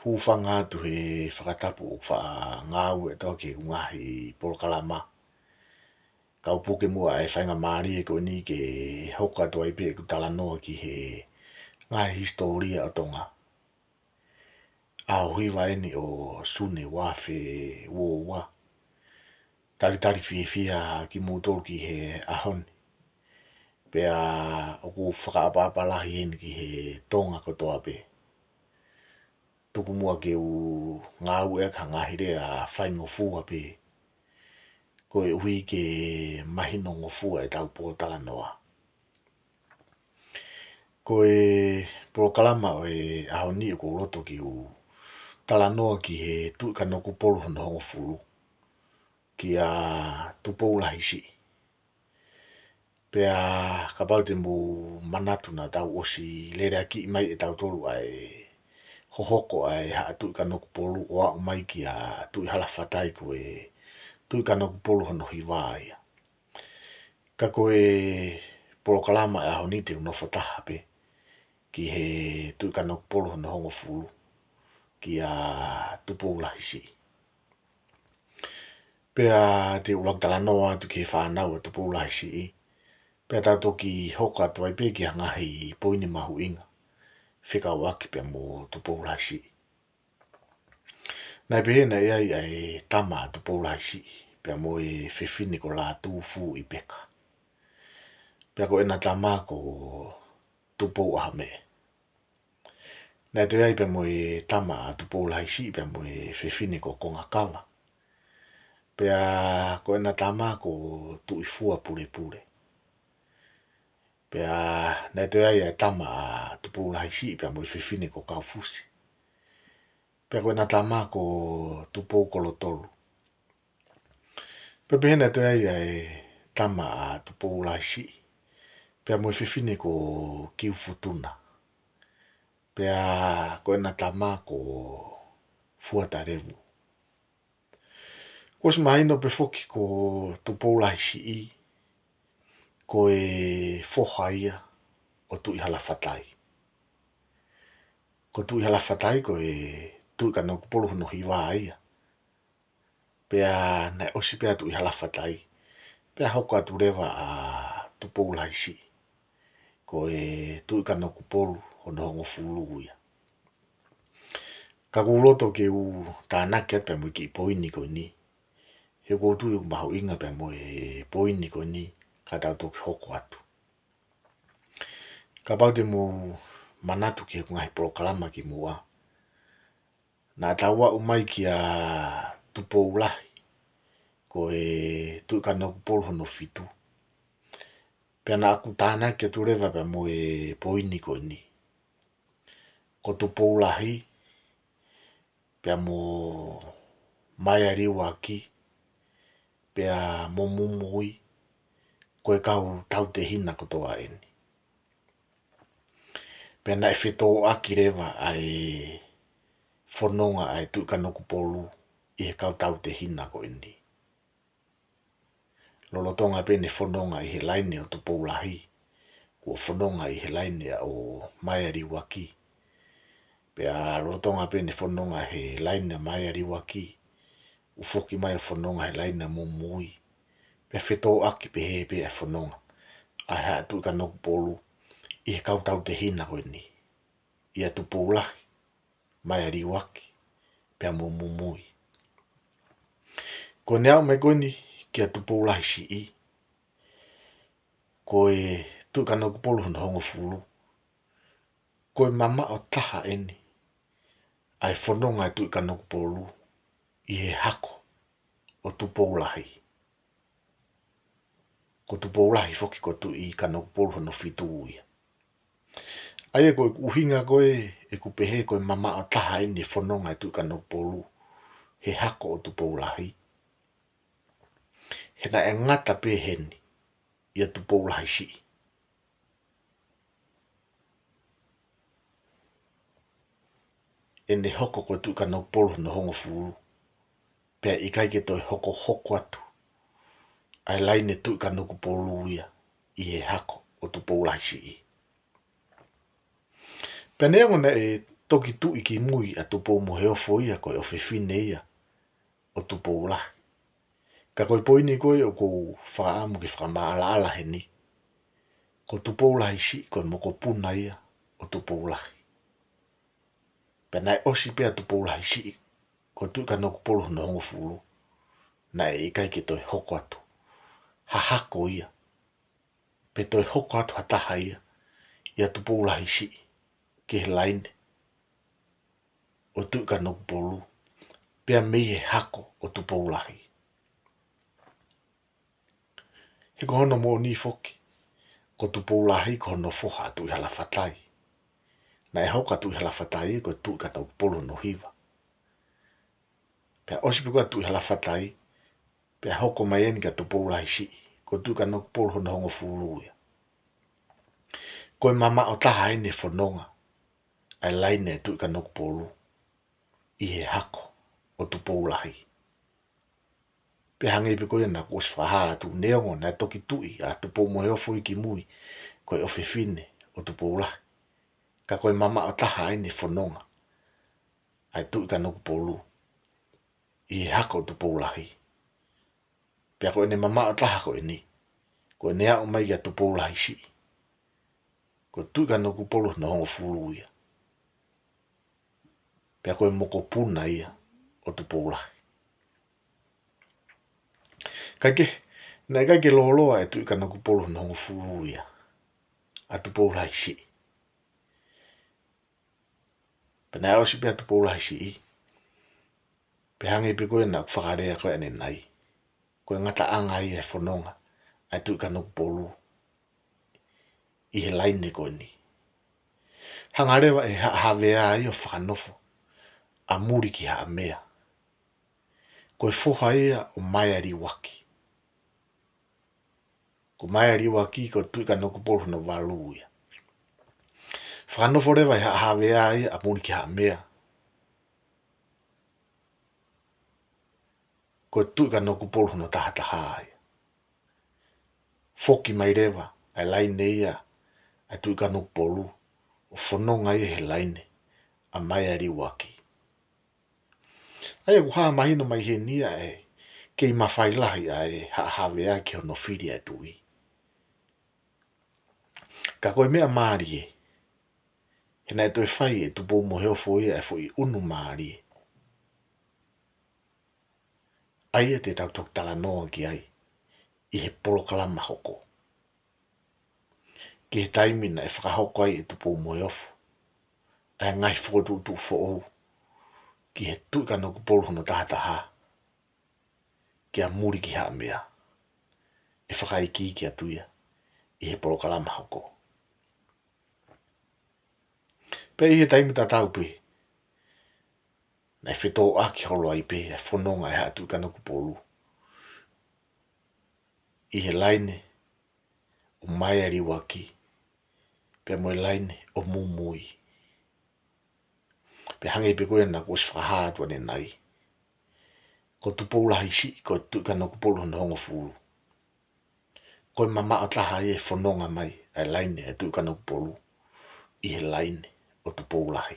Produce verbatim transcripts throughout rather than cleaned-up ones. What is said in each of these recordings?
Hūfanga atu he fakatapu ʻoku faʻa ngāueʻaki ʻe he ngaahi polokalama. Kau puke muʻa e faingamālie ko eni ke hoko atu ai pē ʻeku talanoa ki he ngaahi hisitōlia ʻo Tonga. ʻAho hiva eni ʻo Sune ua afe ua ua. Talitali fiefia kimoutolu ki he ʻaho ni. Pea ʻoku ou fakaʻapaʻapa lahi eni ki he Tonga kotoa pē. Tuku muʻa ke u ngāueʻaki ha ngaahi lea faingofua pē, koeʻuhi ke mahinongofua ʻetau pōtalanoa. Ko e polokalama ʻo e ʻaho ni ʻoku ou loto ke u talanoa ki he Tuʻi Kanokupolu hono hongofulu, kia Tupou Lahi Siʻi. Pea kapau te mou manatu naʻa tau ʻosi leleakiʻi mai ʻe tautolu ʻa e hohoko ʻa e Haʻa Tuʻi Kanokupolu ʻo aʻu mai kia Tuʻi Halafatai ko e Tuʻi Kanokupolu hono hiva ia. Ka ko e polokalama e ʻaho ni te u nofo taha pē ki he Tuʻi Kanokupolu hono hongofulu, kia Tupou Lahi Siʻi. Pea te u ʻuluaki talanoa atu ki he fānau ʻa Tupou Lahi Siʻi. Pea tau toki hoko atu ai pē ki ha ngaahi poini mahuʻinga fekauʻaki pea mo Tupou Lahi Siʻi. Naʻe pehē naʻe ʻi ai ʻa e tama ʻa Tupou Lahi Siʻi, pea mo e fefine ko Lātūfuipeka. Pea ko ʻena tama ko Tupou ʻAhomeʻe. Naʻe toe ʻi ai pea mo e tama ʻa Tupou Lahi Siʻi pea mo e fefine ko Kongakava. Pea ko ʻena tama ko Tuʻifuapulepule. Pea naʻe toe ʻi ai ʻa e tama ʻa Tupou Lahi Siʻi pea mo e fefine ko Kaufusi. Pea ko ʻena tama ko Tupoukolotolu. Pea pehē naʻe toe ʻi ai ʻa e tama ʻa Tupou Lahi Siʻi pea mo e fefine ko Kiufutuna. Pea ko ʻena tama ko Fuatalevu. Kuo ʻosi mahino pē foki ko Tupou Lahi Siʻi ko e foha ia ʻo Tuʻi Halafatai. Ko Tuʻi Halafatai ko e Tuʻi Kanokupolu hono hiva ia. Pea naʻe ʻosi pē ʻa Tuʻi Halafatai, pea hoko atu leva ʻa Tupou Lahi Siʻi ko e Tuʻi Kanokupolu hono hongofulu ia. Ka ʻoku ou loto ke u tānaki atu pē mo e kiʻi poini ko eni, he ʻoku ou tui ʻoku mahuʻinga pē mo e poini ko eni ka tau toki hoko atu. Kapau te mou manatu ki he ngaahi polokalama kimuʻa, naʻa tau aʻu mai kia Tupou Lahi ko e Tuʻi Kanokupolu hono fitu. Pea naʻa ku tānaki atu leva pea mo e poini ko eni. Ko Tupou Lahi, pea mo Maealiuaki, pea mo Mumui, ko e kau tautehina kotoa eni. Pea naʻe fetōʻaki leva ʻa e fononga ʻa e Tuʻi Kanokupolu ʻi he kau tautehina ko eni. Lolotonga pē ʻene fononga ʻi he laine ʻo Tupou Lahi, kuo fononga ʻi he laine ʻo Maealiuaki. Pea lolotonga pē ʻene fononga he laine ʻo Maealiuaki, ʻo foki mai ʻo fononga he laine ʻo Mumui. Pea fetōʻaki pehē pē ʻa e fononga ʻa e Haʻa Tuʻi Kanokupolu ʻi he kau tautehina ko eni, ʻia Tupou Lahi, Maealiuaki, pea mo Mumui. Ko ʻene aʻu mai ko eni kia Tupou Lahi Siʻi, ko e Tuʻi Kanokupolu hono hongofulu, ko e mamaʻo taha eni ʻa e fononga ʻa e Tuʻi Kanokupolu ʻi he hako ʻo Tupou Lahi. Ko Tupou Lahi foki ko Tuʻi Kanokupolu hono fitu ia. ʻA ia ko e ʻuhinga ko ē ʻeku pehē ko e mamaʻo taha eni e fononga ʻa e Tuʻi Kanokupolu he hako ʻo Tupou Lahi, he naʻe ngata pē heni ʻia Tupou Lahi Siʻi ʻene hoko ko e Tuʻi Kanokupolu hono hongofulu, pea ʻikai ke toe hokohoko atu ʻa e laine Tuʻi Kanokupolu ia ʻi he hako ʻo Tupou Lahi Siʻi. Pea neongo naʻe toki tuʻi ki mui ʻa Tupoumoheofo ia ko e ʻofefine ia ʻo Tupoulahi. Ka ko e poini ko ē ʻoku ou fakaʻamu ke fakamaʻalaʻala heni, ko Tupoulahisiʻi ko e mokopuna ia ʻo Tupoulahi. Pea naʻe ʻosi pē ʻa Tupoulahisiʻi ko Tuʻi Kanokupolu hono hongofulu, naʻe ʻikai ke toe hoko atu ha hako ia, pe toe hoko atu ha taha ia ʻia Tupoulahisiʻi ki he laine ʻo Tuʻi Kanokupolu, pea mei he hako ʻo Tupoulahi. He ko hono moʻoni foki, ko Tupoulahi ko hono foha ʻa Tuʻihalafatai. Naʻe hoko ʻa Tuʻihalafatai ko Tuʻi Kanokupolu hono hiva. Pea ʻosi pē ko ē ʻa Tuʻihalafatai, pea hoko mai eni kia Tupoulahisiʻi ko Tuʻi Kanokupolu hono hongofulu ia. Ko e mamaʻo taha eni e fononga ʻa e laine ʻa Tuʻi Kanokupolu ʻi he hako ʻo Tupoulahi. Pea hangē pē ko ia naʻa ku ʻosi fakahā atu, neongo naʻe toki tuʻi ʻa Tupoumoheofo ia ki mui ko e ʻofefine ʻo Tupoulahi, ka ko e mamaʻo taha eni e fononga ʻa e Tuʻi Kanokupolu ʻi he hako ʻo Tupoulahi. Pea ko ʻene mamaʻo taha ko eni, ko ʻene aʻu mai kia Tupoulahisiʻi ko Tuʻi Kanokupolu hono hongofulu ia. Pea ko e mokopuna ia ʻo Tupoulahi. Kae kehe, naʻe ʻikai ke lōloa ʻe Tuʻi Kanokupolu hono hongofulu ia ʻa Tupoulahisiʻi. Pea naʻe ʻosi pē ʻa Tupoulahisiʻi, pea hangē pē ko ia naʻa ku fakalea ko ē ʻanenai, ko e ngataʻanga ia e fononga ʻa e Tuʻi Kanokupolu ʻi he laine ko eni. Hanga leva ʻe Haʻahavea ia ʻo fakanofo ʻa Mulikihaʻamea. Ko e foha ia ʻo Maealiuaki. Ko Maealiuaki ko Tuʻi Kanokupolu hono valu ia. Fakanofo leva ʻe Haʻahavea ia ʻa Mulikihaʻamea, ko Tuʻi Kanokupolu hono tahataha ia. Foki mai leva ʻa e laine ia ʻa Tuʻi Kanokupolu ʻo fononga ia he laine ʻa Maealiuaki. ʻA ia ʻoku hā mahino mai heni ia ʻa e kei mafai lahi ʻa e Haʻahavea ki hono fili ʻa e tuʻi. Ka ko e meʻa mālie, he naʻe toe fai ʻe Tupoumoheofo ia ʻa e foʻi ʻunu mālie, ʻa ia te tau toki talanoa ki ai ʻi he polokalama hoko, ki he taimi naʻe fakahoko ai ʻe Tupoumoheofo ʻa e ngaahi fokotuʻutuʻu foʻou ki he Tuʻi Kanokupolu hono tahataha, kia Mulikihaʻamea. ʻE fakaikiiki atu ia ʻi he polokalama hoko. Pea ʻi he taimi tatau pē, naʻe fetōʻaki holo ai pē ʻa e fononga ʻa e Haʻa Tuʻi Kanokupolu ʻi he laine ʻo Maealiuaki pea mo e laine ʻo Mumui. Pea hangē pē ko ia naʻa ku ʻosi fakahā atu ʻanenai, ko Tupoulahisiʻi ko Tuʻi Kanokupolu hono hongofulu, ko e mamaʻo taha ia e fononga mai ʻa e laine ʻa Tuʻi Kanokupolu ʻi he laine ʻo Tupoulahi.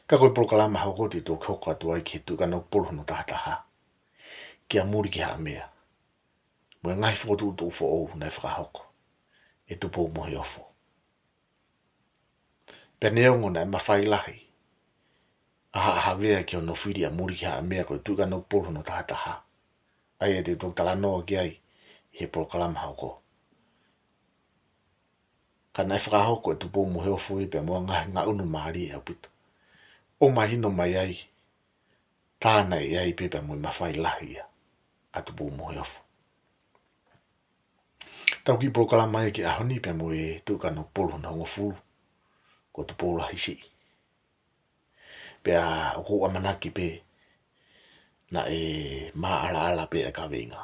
Ka ko e polokalama hoko te tau toki hoko atu ai ki he Tuʻi Kanokupolu hono tahataha, kia Mulikihaʻamea, mo e ngaahi fokotuʻutuʻu foʻou naʻe fakahoko ʻe Tupoumoheofo. Pea neongo naʻe mafai lahi ʻa Haʻahavea ki hono fili ʻa Mulikihaʻamea ko e Tuʻi Kanokupolu hono tahataha, ʻa ia te tau talanoa ki ai ʻi he polokalama hoko, ka naʻe fakahoko ʻe Tupoumoheofo ia pea mo e ngaahi ngaʻunu mālie ʻaupito, ʻo mahino mai ai tā naʻe ʻi ai pē pea mo e mafai lahi ia ʻa Tupoumoheofo. Tau kiʻi polokalama ia ki he ʻaho ni pea mo e Tuʻi Kanokupolu hono hongofulu, ko Tupoulahisiʻi. Pea ʻoku ou ʻamanaki pē naʻe maʻalaʻala pē ʻa e kaveinga.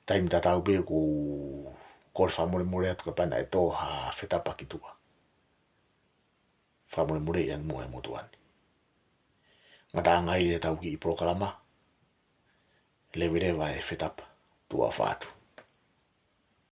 Taimi tatau pē ʻoku ou kole fakamolemole atu kapau naʻe tō ha fetapa ki tuʻa. Fakamolemoleʻi ange muʻa e motuʻa ni. Ngataʻanga ia ʻetau kiʻi polokalama, leveleva e fetapa, tuʻa ʻofa atu.